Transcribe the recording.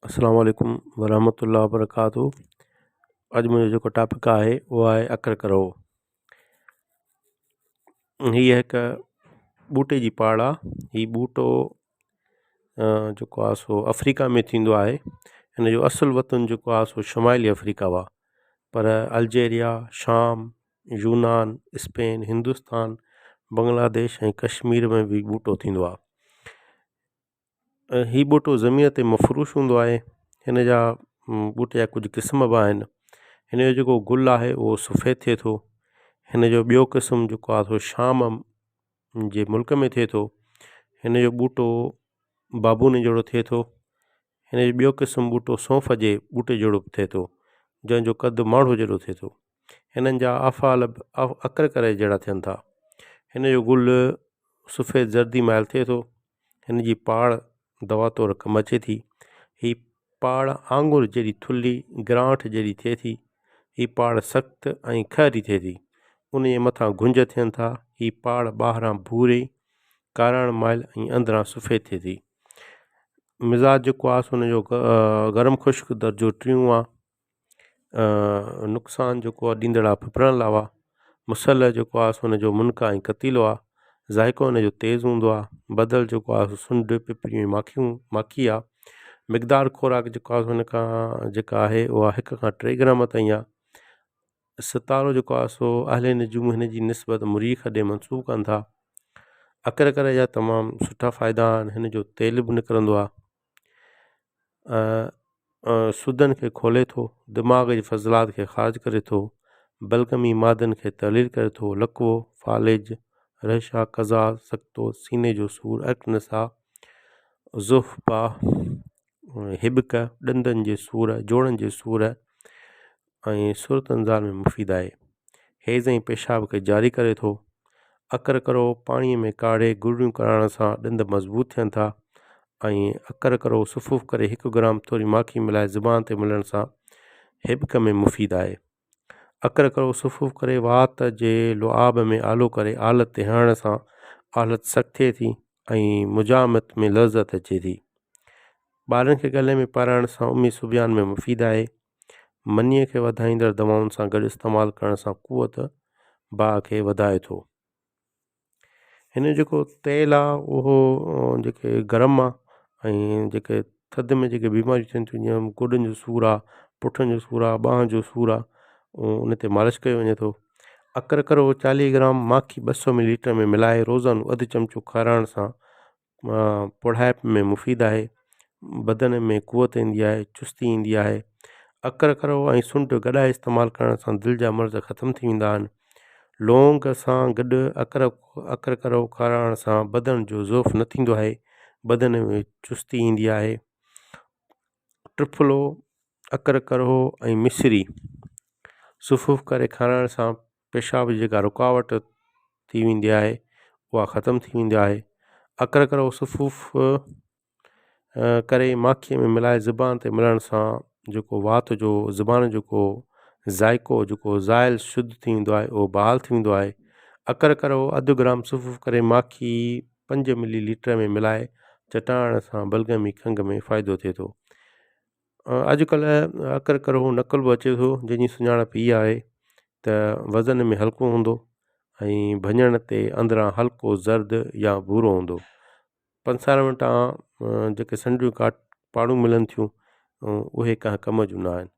السلام عليڪم ورحمة الله وبرڪاته اڄ منهنجو جيڪو ٽاپڪ آهي اهو آهي اکر ڪرو. هيء هڪ ٻوٽي جي پاڙ آهي. هي ٻوٽو جيڪو آهي سو آفريڪا ۾ ٿيندو آهي. هن جو اصل وطن جيڪو آهي سو شمالي آفريڪا آهي، پر الجيريا، شام، يونان، اسپين، هندستان، بنگلاديش ۽ ڪشمير ۾ به ٻوٽو ٿيندو آهي. هي ٻوٽو زمين تي مفروش هوندو آهي. هن جا ٻوٽي جا ڪجهه قسم به آهن. هن جو جيڪو گل آهي اهو سفيد ٿئي ٿو. هن جو ٻيو قسم جيڪو آهي سو شام جي ملڪ ۾ ٿئي ٿو. هن جو ٻوٽو بابوني جهڙو ٿئي ٿو. هن جو ٻيو قسم ٻوٽو سونف جي ٻوٽي جهڙو به ٿئي ٿو، جنهن جو قد ماڻهوء جيڏو ٿئي ٿو. هنن جا افعال به اڪرڪري جهڙا ٿين ٿا. هن جو گل سفيد زردي مائل ٿئي ٿو. هن جي پاڙ دوا طور ڪم اچي ٿي. هي پاڙ آڱر جيڏي ٿلهي گرانٺ جيڏي ٿئي ٿي. هي پاڙ سخت ۽ کهري ٿئي ٿي. ان جي مٿان گهنج ٿين ٿا. هي پاڙ ٻاهران ڀوري، ڪاراڻ مائل ۽ اندران سفيد ٿئي ٿي. مزاج جيڪو آهي سو ان جو گرم خشڪ درجو ٽيون آهي. نقصان جيڪو آهي ڏيندڙ آهي ڦڦڙن لاء آهي. مصلح جيڪو آهي سو ان جو منڪا ۽ ڪتيلو آهي. ذائقو ان جو تيز هوندو آهي. بدل جيڪو آهي سو سنڍ، پپريون ۽ ماکيون ماکي آهي. مقدار خوراڪ جيڪو آهي سو ان کان جيڪا آهي اها هڪ کان ٽي گرام تائين آهي. ستارو جيڪو آهي سو اهل نجوم هن جي نسبت مريخ ڏي منسوب ڪن ٿا. اڪر ڪري جا تمام سٺا فائدا آهن. هن جو تيل به نڪرندو آهي. سودن کي کولي ٿو، دماغ جي فضلات کي خارج ڪري ٿو، بلغمي مادن کي تحليل ڪري ٿو، لقوو، فالج، رعشه، قضا، سڪتو، سيني جو سور، عرق نسا، ضعف پا، هٻڪ، ڏندن جي سور، جوڙن جي سور ۽ سرت انزال ۾ مفيد آهي. حيض ۽ پيشاب کي جاري ڪري ٿو. اڪر ڪرو پاڻيء ۾ ڪاڙهي گرڙيون ڪرائڻ سان ڏند مضبوط ٿين ٿا ۽ اڪر ڪرو سفوف ڪري هڪ گرام ٿوري ماکي ملائي زبان تي ملڻ سان هٻڪ ۾ مفيد آهي. اڪر ڪرو سفوف ڪري وات جي لعاب ۾ آلو ڪري آلت تي هڻڻ سان آلت سخت ٿئي ٿي ۽ مزاحمت ۾ لذت اچي ٿي. ٻارن کي ڳلي ۾ پارائڻ سان امي صبيان ۾ مفيد آهي. منيء کي وڌائيندڙ دوائن سان گڏ استعمال ڪرڻ سان قوت باهه کي وڌائي ٿو. هن جو جيڪو تيل آهي اهو جيڪي گرم آهي ۽ جيڪي ٿڌ ۾ جيڪي بيماريون ٿين ٿيون جيئن گوڏن جو سور آهي، پٺن جو سور آهي، ٻانهن جو سور آهي ان تي مالش ڪيو وڃي ٿو. اڪرڪرو 40 گرام ماکي 200 ملي ليٽر ۾ ملائي روزانو اڌ چمچو کارائڻ سان پوڙهائپ ۾ مفيد آهي. بدن ۾ قوت ايندي آهي، چستي ايندي آهي. اڪرڪرو ۽ سنڍ گڏائي استعمال ڪرڻ سان دل جا مرض ختم ٿي ويندا آهن. لونگ سان گڏ اڪرڪرو کارائڻ سان بدن جو ضعف نه ٿيندو آهي، بدن ۾ چستي ايندي آهي. ٽڦلو، اڪرڪرو ۽ مصري سفوف ڪري کارائڻ سان پيشاب جي جيڪا رڪاوٽ ٿي ويندي آهي اها ختم ٿي ويندي آهي. اڪرڪرو سفوف ڪري ماکيء ۾ ملائي زبان تي ملڻ سان جيڪو وات جو زبان جو جيڪو ذائقو جيڪو زائل شد ٿي ويندو آهي اهو بحال ٿي ويندو آهي. اڪرڪرو اڌ گرام سفوف ڪري ماکي 5 ملي ليٽر ۾ ملائي چٽائڻ سان بلغمي کنگهه ۾ فائدو ٿئي ٿو. اڄڪلهه اڪرڪرو نقل به اچي ٿو جنهن جي سڃاڻپ هيء آهي ته وزن ۾ هلڪو هوندو ۽ ڀڃڻ تي اندران هلڪو زرد يا ڀورو هوندو. پنسار وٽان جيڪي سنڍيون ڪاٺ پاڙون ملن ٿيون اهي ڪنهن ڪم جون نه آهن.